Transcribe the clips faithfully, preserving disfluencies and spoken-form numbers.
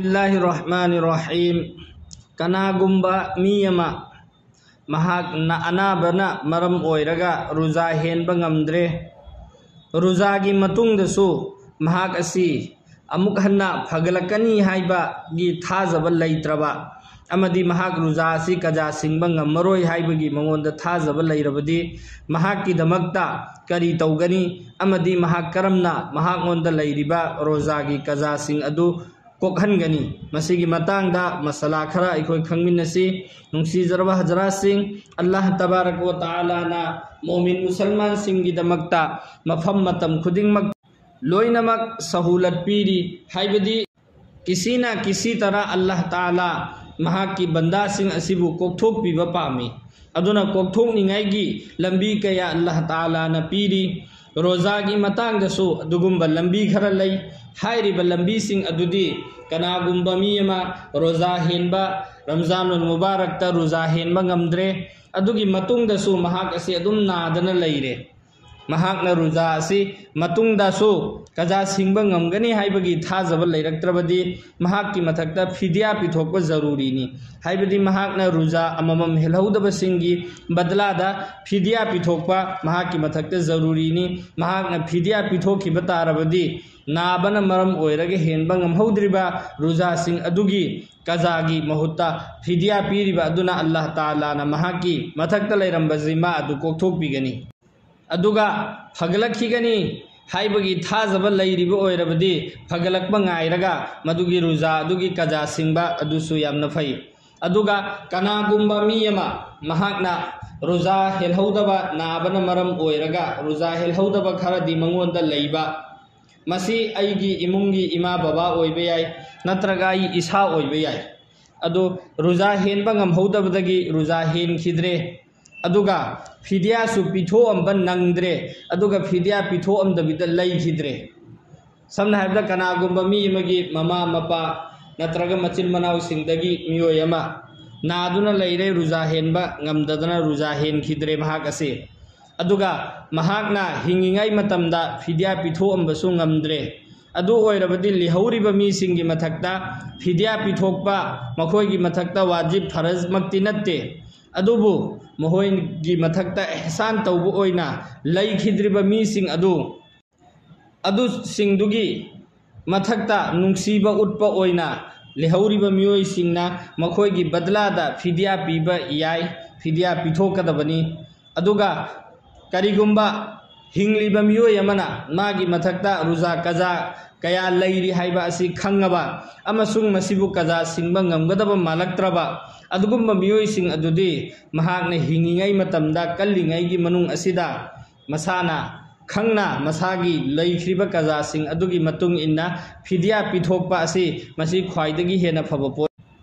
ꯕꯤꯁꯃꯤꯜꯂꯥꯍꯤꯔ ꯔꯍꯃꯥꯅꯤꯔ ꯔꯍꯤꯝ꯫ ꯀꯅꯥꯒꯨꯝꯕ ꯃꯤ ꯑꯃ ꯃꯍꯥꯛ ꯅ-, ꯑꯅꯥꯕꯅ ꯃꯔꯝ ꯑꯣꯏꯔꯒ ꯔꯣꯖꯥ ꯍꯦꯟꯕ ꯉꯝꯗ꯭ꯔꯦ, ꯔꯣꯖꯥꯒꯤ ꯃꯇꯨꯡꯗꯁꯨ ꯃꯍꯥꯛ ꯑꯁꯤ ꯑꯃꯨꯛ ꯍꯟꯅ ꯐꯒꯠꯂꯛꯀꯅꯤ ꯍꯥꯏꯕꯒꯤ ꯊꯥꯖꯕ ꯂꯩꯇ꯭ꯔꯕ, ꯑꯃꯗꯤ ꯃꯍꯥꯛ ꯔꯣꯖꯥ ꯑꯁꯤ ꯀꯖꯥ ꯁꯤꯡꯕ ꯉꯝꯃꯔꯣꯏ ꯍꯥꯏꯕꯒꯤ ꯃꯉꯣꯟꯗ ꯊꯥꯖꯕ ꯂꯩꯔꯕꯗꯤ, ꯃꯍꯥꯛꯀꯤꯗꯃꯛꯇ ꯀꯔꯤ ꯇꯧꯒꯅꯤ, ꯑꯃꯗꯤ ꯃꯍꯥꯛ ꯀꯔꯝꯅ ꯃꯍꯥꯛꯉꯣꯟꯗ ꯂꯩꯔꯤꯕ ꯔꯣꯖꯥꯒꯤ ꯀꯖꯥꯁꯤꯡ ꯑꯗꯨ ꯀꯣꯛꯍꯟꯒꯅꯤ? ꯃꯁꯤꯒꯤ ꯃꯇꯥꯡꯗ ꯃꯁꯥꯂꯥ ꯈꯔ ꯑꯩꯈꯣꯏ ꯈꯪꯃꯤꯟꯅꯁꯤ꯫ ꯅꯨꯡꯁꯤꯖꯔꯕ ꯍꯖꯔꯥꯠꯁꯤꯡ, ꯑꯜꯂꯥꯍ ꯇꯕꯥꯔꯛ ꯋ ꯇꯥꯂꯥꯅ ꯃꯣꯃꯤꯟ ꯃꯨꯁꯜꯃꯥꯟꯁꯤꯡꯒꯤꯗꯃꯛꯇ ꯃꯐꯝ ꯃꯇꯝ ꯈꯨꯗꯤꯡꯃꯛ ꯂꯣꯏꯅꯃꯛ ꯁꯍꯨꯂꯠ ꯄꯤꯔꯤ, ꯍꯥꯏꯕꯗꯤ ꯀꯤꯁꯤꯅ ꯀꯤꯁꯤ ꯇꯔꯥ ꯑꯜꯂꯥꯍ ꯇꯥꯂꯥ ꯃꯍꯥꯛꯀꯤ ꯕꯟꯗꯥꯁꯤꯡ ꯑꯁꯤꯕꯨ ꯀꯣꯛꯊꯣꯛꯄꯤꯕ ꯄꯥꯝꯃꯤ꯫ ꯑꯗꯨꯅ ꯀꯣꯛꯊꯣꯛꯅꯤꯡꯉꯥꯏꯒꯤ ꯂꯝꯕꯤ ꯀꯌꯥ ꯑꯜꯂꯥꯍ ꯇꯥꯂꯥꯅ ꯄꯤꯔꯤ꯫ ꯔꯣꯖꯥꯒꯤ ꯃꯇꯥꯡꯗꯁꯨ ꯑꯗꯨꯒꯨꯝꯕ ꯂꯝꯕꯤ ꯈꯔ ꯂꯩ꯫ ꯍꯥꯏꯔꯤꯕ ꯂꯝꯕꯤꯁꯤꯡ ꯑꯗꯨꯗꯤ, ꯀꯅꯥꯒꯨꯝꯕ ꯃꯤ ꯑꯃ ꯔꯣꯖꯥ ꯍꯦꯟꯕ, ꯔꯝꯖꯥꯅꯨꯜ ꯃꯨꯕꯥꯔꯛꯇ ꯔꯣꯖꯥ ꯍꯦꯟꯕ ꯉꯝꯗ꯭ꯔꯦ, ꯑꯗꯨꯒꯤ ꯃꯇꯨꯡꯗꯁꯨ ꯃꯍꯥꯛ ꯑꯁꯤ ꯑꯗꯨꯝ ꯅꯥꯗꯅ ꯂꯩꯔꯦ, ꯃꯍꯥꯛꯅ ꯔꯣꯖꯥ ꯑꯁꯤ ꯃꯇꯨꯡꯗꯁꯨ ꯀꯖꯥ ꯁꯤꯡꯕ ꯉꯝꯒꯅꯤ ꯍꯥꯏꯕꯒꯤ ꯊꯥꯖꯕ ꯂꯩꯔꯛꯇ꯭ꯔꯕꯗꯤ, ꯃꯍꯥꯛꯀꯤ ꯃꯊꯛꯇ ꯐꯤꯗꯤꯌꯥ ꯄꯤꯊꯣꯛꯄ ꯖꯔꯨꯔꯤꯅꯤ꯫ ꯍꯥꯏꯕꯗꯤ ꯃꯍꯥꯛꯅ ꯔꯣꯖꯥ ꯑꯃꯃꯝ ꯍꯦꯜꯍꯧꯗꯕꯁꯤꯡꯒꯤ ꯕꯗꯂꯥꯗ ꯐꯤꯗꯤꯌꯥ ꯄꯤꯊꯣꯛꯄ ꯃꯍꯥꯛꯀꯤ ꯃꯊꯛꯇ ꯖꯔꯨꯔꯤꯅꯤ꯫ ꯃꯍꯥꯛꯅ ꯐꯤꯗꯤꯌꯥ ꯄꯤꯊꯣꯛꯈꯤꯕ ꯇꯥꯔꯕꯗꯤ, ꯅꯥꯕꯅ ꯃꯔꯝ ꯑꯣꯏꯔꯒ ꯍꯦꯟꯕ ꯉꯝꯍꯧꯗ꯭ꯔꯤꯕ ꯔꯣꯖꯥꯁꯤꯡ ꯑꯗꯨꯒꯤ ꯀꯖꯥꯒꯤ ꯃꯍꯨꯠꯇ ꯐꯤꯗꯤꯌꯥ ꯄꯤꯔꯤꯕ ꯑꯗꯨꯅ ꯑꯜꯂꯥꯍ ꯇꯥꯂꯥꯅ ꯃꯍꯥꯛꯀꯤ ꯃꯊꯛꯇ ꯂꯩꯔꯝꯕ ꯖꯤꯝꯃꯥ ꯑꯗꯨ ꯀꯣꯛꯊꯣꯛꯄꯤꯒꯅꯤ꯫ ꯑꯗꯨꯒ ꯐꯒꯠꯂꯛꯈꯤꯒꯅꯤ ꯍꯥꯏꯕꯒꯤ ꯊꯥꯖꯕ ꯂꯩꯔꯤꯕ ꯑꯣꯏꯔꯕꯗꯤ, ꯐꯒꯠꯂꯛꯄ ꯉꯥꯏꯔꯒ ꯃꯗꯨꯒꯤ ꯔꯣꯖꯥ ꯑꯗꯨꯒꯤ ꯀꯖꯥ ꯁꯤꯡꯕ ꯑꯗꯨꯁꯨ ꯌꯥꯝꯅ ꯐꯩ꯫ ꯑꯗꯨꯒ ꯀꯅꯥꯒꯨꯝꯕ ꯃꯤ ꯑꯃ ꯃꯍꯥꯛꯅ ꯔꯣꯖꯥ ꯍꯦꯜꯍꯧꯗꯕ, ꯅꯥꯕꯅ ꯃꯔꯝ ꯑꯣꯏꯔꯒ ꯔꯣꯖꯥ ꯍꯦꯜꯍꯧꯗꯕ ꯈꯔꯗꯤ ꯃꯉꯣꯟꯗ ꯂꯩꯕ, ꯃꯁꯤ ꯑꯩꯒꯤ ꯏꯃꯨꯡꯒꯤ ꯏꯃꯥ ꯕꯕꯥ ꯑꯣꯏꯕ ꯌꯥꯏ, ꯅꯠꯇ꯭ꯔꯒ ꯑꯩ ꯏꯁꯥ ꯑꯣꯏꯕ ꯌꯥꯏ꯫ ꯑꯗꯨ ꯔꯣꯖꯥ ꯍꯦꯟꯕ ꯉꯝꯍꯧꯗꯕꯗꯒꯤ ꯔꯣꯖꯥ ꯍꯦꯟꯈꯤꯗ꯭ꯔꯦ, ꯑꯗꯨꯒ ꯐꯤꯗꯤꯌꯥꯁꯨ ꯄꯤꯊꯣꯛꯑꯝꯕ ꯅꯪꯗ꯭ꯔꯦ, ꯑꯗꯨꯒ ꯐꯤꯗꯤꯌꯥ ꯄꯤꯊꯣꯛꯑꯝꯗꯕꯤꯗ ꯂꯩꯈꯤꯗ꯭ꯔꯦ꯫ ꯁꯝꯅ ꯍꯥꯏꯔꯕꯗ, ꯀꯅꯥꯒꯨꯝꯕ ꯃꯤ ꯑꯃꯒꯤ ꯃꯃꯥ ꯃꯄꯥ ꯅꯠꯇ꯭ꯔꯒ ꯃꯆꯤꯟ ꯃꯅꯥꯎꯁꯤꯡꯗꯒꯤ ꯃꯤꯑꯣꯏ ꯑꯃ ꯅꯥꯗꯨꯅ ꯂꯩꯔꯦ, ꯔꯣꯖꯥ ꯍꯦꯟꯕ ꯉꯝꯗꯗꯅ ꯔꯣꯖꯥ ꯍꯦꯟꯈꯤꯗ꯭ꯔꯦ ꯃꯍꯥꯛ ꯑꯁꯤ꯫ ꯑꯗꯨꯒ ꯃꯍꯥꯛꯅ ꯍꯤꯡꯉꯤꯉꯩ ꯃꯇꯝꯗ ꯐꯤꯗꯤꯌꯥ ꯄꯤꯊꯣꯛꯑꯝꯕꯁꯨ ꯉꯝꯗ꯭ꯔꯦ꯫ ꯑꯗꯨ ꯑꯣꯏꯔꯕꯗꯤ ꯂꯩꯍꯧꯔꯤꯕ ꯃꯤꯁꯤꯡꯒꯤ ꯃꯊꯛꯇ ꯐꯤꯗꯤꯌꯥ ꯄꯤꯊꯣꯛꯄ ꯃꯈꯣꯏꯒꯤ ꯃꯊꯛꯇ ꯋꯥꯖꯤꯕ, ꯐꯔꯖꯃꯛꯇꯤ ꯅꯠꯇꯦ, ꯑꯗꯨꯕꯨ ꯃꯈꯣꯏꯒꯤ ꯃꯊꯛꯇ ꯑꯦꯍꯁꯥꯟ ꯇꯧꯕ ꯑꯣꯏꯅ ꯂꯩꯈꯤꯗ꯭ꯔꯤꯕ ꯃꯤꯁꯤꯡ ꯑꯗꯨ, ꯑꯗꯨꯁꯤꯡꯗꯨꯒꯤ ꯃꯊꯛꯇ ꯅꯨꯡꯁꯤꯕ ꯎꯠꯄ ꯑꯣꯏꯅ ꯂꯩꯍꯧꯔꯤꯕ ꯃꯤꯑꯣꯏꯁꯤꯡꯅ ꯃꯈꯣꯏꯒꯤ ꯕꯗꯂꯥꯗ ꯐꯤꯗꯤꯌꯥ ꯄꯤꯕ ꯌꯥꯏ, ꯐꯤꯗꯤꯌꯥ ꯄꯤꯊꯣꯛꯀꯗꯕꯅꯤ꯫ ꯑꯗꯨꯒ ꯀꯔꯤꯒꯨꯝꯕ ꯍꯤꯡꯂꯤꯕ ꯃꯤꯑꯣꯏ ꯑꯃꯅ ꯃꯥꯒꯤ ꯃꯊꯛꯇ ꯔꯨꯖꯥ ꯀꯖꯥ ꯀꯌꯥ ꯂꯩꯔꯤ ꯍꯥꯏꯕ ꯑꯁꯤ ꯈꯪꯉꯕ ꯑꯃꯁꯨꯡ ꯃꯁꯤꯕꯨ ꯀꯖꯥ ꯁꯤꯡꯕ ꯉꯝꯒꯗꯕ ꯃꯥꯜꯂꯛꯇ꯭ꯔꯕ ꯑꯗꯨꯒꯨꯝꯕ ꯃꯤꯑꯣꯏꯁꯤꯡ ꯑꯗꯨꯗꯤ ꯃꯍꯥꯛꯅ ꯍꯤꯡꯉꯤꯉꯩ ꯃꯇꯝꯗ, ꯀꯜꯂꯤꯉꯩꯒꯤ ꯃꯅꯨꯡ ꯑꯁꯤꯗ ꯃꯁꯥꯅ ꯈꯪꯅ ꯃꯁꯥꯒꯤ ꯂꯩꯈ꯭ꯔꯤꯕ ꯀꯖꯥꯁꯤꯡ ꯑꯗꯨꯒꯤ ꯃꯇꯨꯡ ꯏꯟꯅ ꯐꯤꯗꯤꯌꯥ ꯄꯤꯊꯣꯛꯄ ꯑꯁꯤ ꯃꯁꯤ ꯈ꯭ꯋꯥꯏꯗꯒꯤ ꯍꯦꯟꯅ ꯐꯕ ꯄꯣꯠ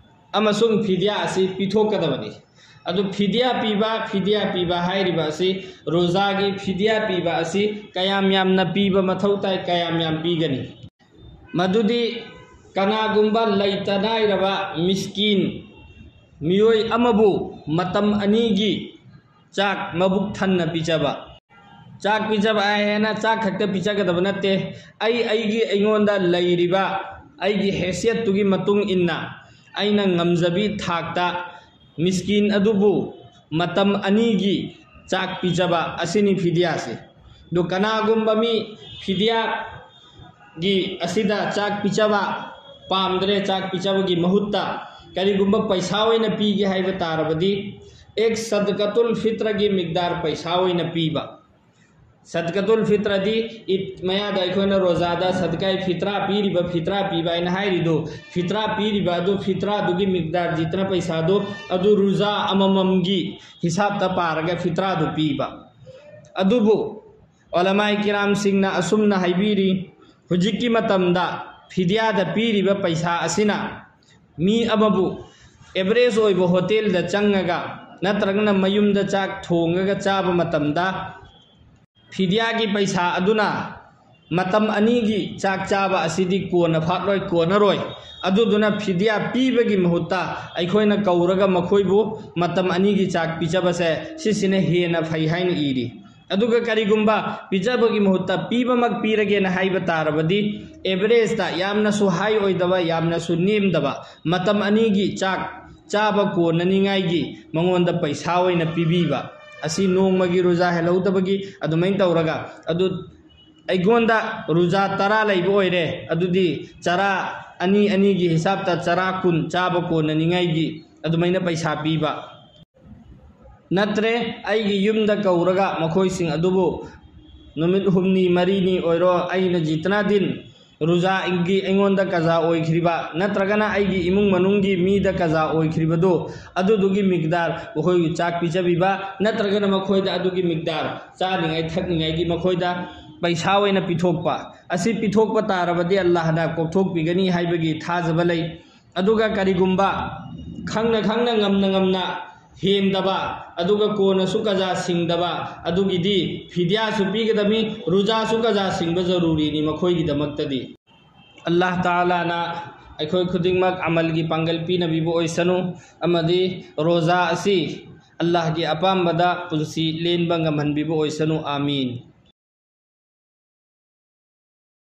ꯑꯃꯁꯨꯡ ꯐꯤꯗꯤꯌꯥ ꯑꯁꯤ ꯄꯤꯊꯣꯛꯀꯗꯕꯅꯤ꯫ ꯑꯗꯨ ꯐꯤꯗꯤꯌꯥ ꯄꯤꯕ, ꯐꯤꯗꯤꯌꯥ ꯄꯤꯕ ꯍꯥꯏꯔꯤꯕ ꯑꯁꯤ, ꯔꯣꯖꯥꯒꯤ ꯐꯤꯗꯤꯌꯥ ꯄꯤꯕ ꯑꯁꯤ ꯀꯌꯥꯝ ꯌꯥꯝꯅ ꯄꯤꯕ ꯃꯊꯧ ꯇꯥꯏ, ꯀꯌꯥꯝ ꯌꯥꯝ ꯄꯤꯒꯅꯤ? ꯃꯗꯨꯗꯤ ꯀꯅꯥꯒꯨꯝꯕ ꯂꯩꯇ ꯂꯥꯏꯔꯕ ꯃꯤꯁꯀꯤꯟ ꯃꯤꯑꯣꯏ ꯑꯃꯕꯨ ꯃꯇꯝ ꯑꯅꯤꯒꯤ ꯆꯥꯛ ꯃꯕꯨꯛ ꯊꯟꯅ ꯄꯤꯖꯕ꯫ ꯆꯥꯛ ꯄꯤꯖꯕ ꯍꯥꯏꯅ ꯆꯥꯛ ꯈꯛꯇ ꯄꯤꯖꯒꯗꯕ ꯅꯠꯇꯦ꯫ ꯑꯩ, ꯑꯩꯒꯤ, ꯑꯩꯉꯣꯟꯗ ꯂꯩꯔꯤꯕ ꯑꯩꯒꯤ ꯍꯦꯁꯤꯌꯠꯇꯨꯒꯤ ꯃꯇꯨꯡ ꯏꯟꯅ ꯑꯩꯅ ꯉꯝꯖꯕꯤ ꯊꯥꯛꯇ ꯃꯤꯁꯀꯤꯟ ꯑꯗꯨꯕꯨ ꯃꯇꯝ ꯑꯅꯤꯒꯤ ꯆꯥꯛ ꯄꯤꯖꯕ ꯑꯁꯤꯅꯤ ꯐꯤꯗꯤꯌꯥꯁꯤ꯫ ꯑꯗꯨ ꯀꯅꯥꯒꯨꯝꯕ ꯃꯤ ꯐꯤꯗꯤꯌꯥ ꯒꯤ ꯑꯁꯤꯗ ꯆꯥꯛ ꯄꯤꯖꯕ ꯄꯥꯝꯗ꯭ꯔꯦ, ꯆꯥꯛ ꯄꯤꯖꯕꯒꯤ ꯃꯍꯨꯠꯇ ꯀꯔꯤꯒꯨꯝꯕ ꯄꯩꯁꯥ ꯑꯣꯏꯅ ꯄꯤꯒꯦ ꯍꯥꯏꯕ ꯇꯥꯔꯕꯗꯤ, ꯑꯦꯛ ꯁꯗꯀꯇꯨꯜ ꯐꯤꯇ꯭ꯔꯒꯤ ꯃꯤꯛꯗꯥꯔ ꯄꯩꯁꯥ ꯑꯣꯏꯅ ꯄꯤꯕ꯫ ꯁꯗꯀꯇꯨꯜ ꯐꯤꯇ꯭ꯔꯗꯤ ꯏꯗ ꯃꯌꯥꯗ ꯑꯩꯈꯣꯏꯅ ꯔꯣꯖꯥꯗ ꯁꯗꯀꯥꯏ ꯐꯤꯇ꯭ꯔꯥ ꯄꯤꯔꯤꯕ, ꯐꯤꯇ꯭ꯔꯥ ꯄꯤꯕ ꯍꯥꯏꯅ ꯍꯥꯏꯔꯤꯗꯨ, ꯐꯤꯇ꯭ꯔꯥ ꯄꯤꯔꯤꯕ ꯑꯗꯨ ꯐꯤꯇ꯭ꯔꯥꯗꯨꯒꯤ ꯃꯤꯛꯗꯥꯔ ꯖꯤꯇꯅ ꯄꯩꯁꯥꯗꯨ ꯑꯗꯨ ꯔꯨꯖꯥ ꯑꯃꯃꯝꯒꯤ ꯍꯤꯁꯥꯕꯇ ꯄꯥꯔꯒ ꯐꯤꯇ꯭ꯔꯥꯗꯨ ꯄꯤꯕ꯫ ꯑꯗꯨꯕꯨ ꯎꯂꯃꯥꯏ ꯀꯤꯔꯥꯝꯁꯤꯡꯅ ꯑꯁꯨꯝꯅ ꯍꯥꯏꯕꯤꯔꯤ, ꯍꯧꯖꯤꯛꯀꯤ ꯃꯇꯝꯗ ꯐꯤꯗꯤꯌꯥꯗ ꯄꯤꯔꯤꯕ ꯄꯩꯁꯥ ꯑꯁꯤꯅ ꯃꯤ ꯑꯃꯕꯨ ꯑꯦꯚꯔꯦꯖ ꯑꯣꯏꯕ ꯍꯣꯇꯦꯜꯗ ꯆꯪꯉꯒ ꯅꯠꯇ꯭ꯔꯒꯅ ꯃꯌꯨꯝꯗ ꯆꯥꯛ ꯊꯣꯡꯉꯒ ꯆꯥꯕ ꯃꯇꯝꯗ ꯐꯤꯗꯤꯌꯥꯒꯤ ꯄꯩꯁꯥ ꯑꯗꯨꯅ ꯃꯇꯝ ꯑꯅꯤꯒꯤ ꯆꯥꯛ ꯆꯥꯕ ꯑꯁꯤꯗꯤ ꯀꯣꯟꯅ ꯐꯥꯠꯂꯣꯏ, ꯀꯣꯟꯅꯔꯣꯏ꯫ ꯑꯗꯨꯗꯨꯅ ꯐꯤꯗꯤꯌꯥ ꯄꯤꯕꯒꯤ ꯃꯍꯨꯠꯇ ꯑꯩꯈꯣꯏꯅ ꯀꯧꯔꯒ ꯃꯈꯣꯏꯕꯨ ꯃꯇꯝ ꯑꯅꯤꯒꯤ ꯆꯥꯛ ꯄꯤꯖꯕꯁꯦ, ꯁꯤꯁꯤꯅ ꯍꯦꯟꯅ ꯐꯩ ꯍꯥꯏꯅ ꯏꯔꯤ꯫ ꯑꯗꯨꯒ ꯀꯔꯤꯒꯨꯝꯕ ꯄꯤꯖꯕꯒꯤ ꯃꯍꯨꯠꯇ ꯄꯤꯕꯃꯛ ꯄꯤꯔꯒꯦꯅ ꯍꯥꯏꯕ ꯇꯥꯔꯕꯗꯤ, ꯑꯦꯚꯔꯦꯖꯇ ꯌꯥꯝꯅꯁꯨ ꯍꯥꯏ ꯑꯣꯏꯗꯕ, ꯌꯥꯝꯅꯁꯨ ꯅꯦꯝꯗꯕ, ꯃꯇꯝ ꯑꯅꯤꯒꯤ ꯆꯥꯛ ꯆꯥꯕ ꯀꯣꯟꯅꯅꯤꯡꯉꯥꯏꯒꯤ ꯃꯉꯣꯟꯗ ꯄꯩꯁꯥ ꯑꯣꯏꯅ ꯄꯤꯕꯤꯕ꯫ ꯑꯁꯤ ꯅꯣꯡꯃꯒꯤ ꯔꯨꯖꯥ ꯍꯦꯜꯍꯧꯗꯕꯒꯤ ꯑꯗꯨꯃꯥꯏꯅ ꯇꯧꯔꯒ, ꯑꯗꯨ ꯑꯩꯉꯣꯟꯗ ꯔꯨꯖꯥ ꯇꯔꯥ ꯂꯩꯕ ꯑꯣꯏꯔꯦ, ꯑꯗꯨꯗꯤ ꯆꯔꯥ ꯑꯅꯤ ꯑꯅꯤꯒꯤ ꯍꯤꯁꯥꯞꯇ ꯆꯔꯥ ꯀꯨꯟ ꯆꯥꯕ ꯀꯣꯟꯅꯅꯤꯡꯉꯥꯏꯒꯤ ꯑꯗꯨꯃꯥꯏꯅ ꯄꯩꯁꯥ ꯄꯤꯕ꯫ ꯅꯠꯇ꯭ꯔꯦ, ꯑꯩꯒꯤ ꯌꯨꯝꯗ ꯀꯧꯔꯒ ꯃꯈꯣꯏꯁꯤꯡ ꯑꯗꯨꯕꯨ ꯅꯨꯃꯤꯠ ꯍꯨꯝꯅꯤ ꯃꯔꯤꯅꯤ ꯑꯣꯏꯔꯣ, ꯑꯩꯅ ꯖꯤꯇꯅꯥ ꯗꯤꯟ ꯔꯨꯖꯥꯒꯤ ꯑꯩꯉꯣꯟꯗ ꯀꯖꯥ ꯑꯣꯏꯈ꯭ꯔꯤꯕ, ꯅꯠꯇ꯭ꯔꯒꯅ ꯑꯩꯒꯤ ꯏꯃꯨꯡ ꯃꯅꯨꯡꯒꯤ ꯃꯤꯗ ꯀꯖꯥ ꯑꯣꯏꯈ꯭ꯔꯤꯕꯗꯨ, ꯑꯗꯨꯗꯨꯒꯤ ꯃꯤꯛꯗꯥꯔ ꯃꯈꯣꯏꯒꯤ ꯆꯥꯛ ꯄꯤꯖꯕꯤꯕ, ꯅꯠꯇ꯭ꯔꯒꯅ ꯃꯈꯣꯏꯗ ꯑꯗꯨꯒꯤ ꯃꯤꯛꯗꯥꯔ ꯆꯥꯅꯤꯡꯉꯥꯏ ꯊꯛꯅꯤꯡꯉꯥꯏꯒꯤ ꯃꯈꯣꯏꯗ ꯄꯩꯁꯥ ꯑꯣꯏꯅ ꯄꯤꯊꯣꯛꯄ꯫ ꯑꯁꯤ ꯄꯤꯊꯣꯛꯄ ꯇꯥꯔꯕꯗꯤ ꯑꯜꯂꯥꯍꯅ ꯀꯣꯛꯊꯣꯛꯄꯤꯒꯅꯤ ꯍꯥꯏꯕꯒꯤ ꯊꯥꯖꯕ ꯂꯩ꯫ ꯑꯗꯨꯒ ꯀꯔꯤꯒꯨꯝꯕ ꯈꯪꯅ ꯈꯪꯅ, ꯉꯝꯅ ꯉꯝꯅ ꯍꯦꯟꯗꯕ, ꯑꯗꯨꯒ ꯀꯣꯟꯅꯁꯨ ꯀꯖꯥ ꯁꯤꯡꯗꯕ, ꯑꯗꯨꯒꯤꯗꯤ ꯐꯤꯗꯤꯌꯥꯁꯨ ꯄꯤꯒꯗꯕꯅꯤ, ꯔꯨꯖꯥꯁꯨ ꯀꯖꯥ ꯁꯤꯡꯕ ꯖꯔꯨꯔꯤꯅꯤ ꯃꯈꯣꯏꯒꯤꯗꯃꯛꯇꯗꯤ꯫ ꯑꯜꯂꯥꯍ ꯇꯥꯂꯥꯅ ꯑꯩꯈꯣꯏ ꯈꯨꯗꯤꯡꯃꯛ ꯑꯃꯜꯒꯤ ꯄꯥꯡꯒꯜ ꯄꯤꯅꯕꯤꯕ ꯑꯣꯏꯁꯅꯨ, ꯑꯃꯗꯤ ꯔꯣꯖꯥ ꯑꯁꯤ ꯑꯜꯂꯥꯍꯒꯤ ꯑꯄꯥꯝꯕꯗ ꯄꯨꯟꯁꯤ ꯂꯦꯟꯕ ꯉꯝꯍꯟꯕꯤꯕ ꯑꯣꯏꯁꯅꯨ꯫ ꯑꯥꯃꯤꯟ꯫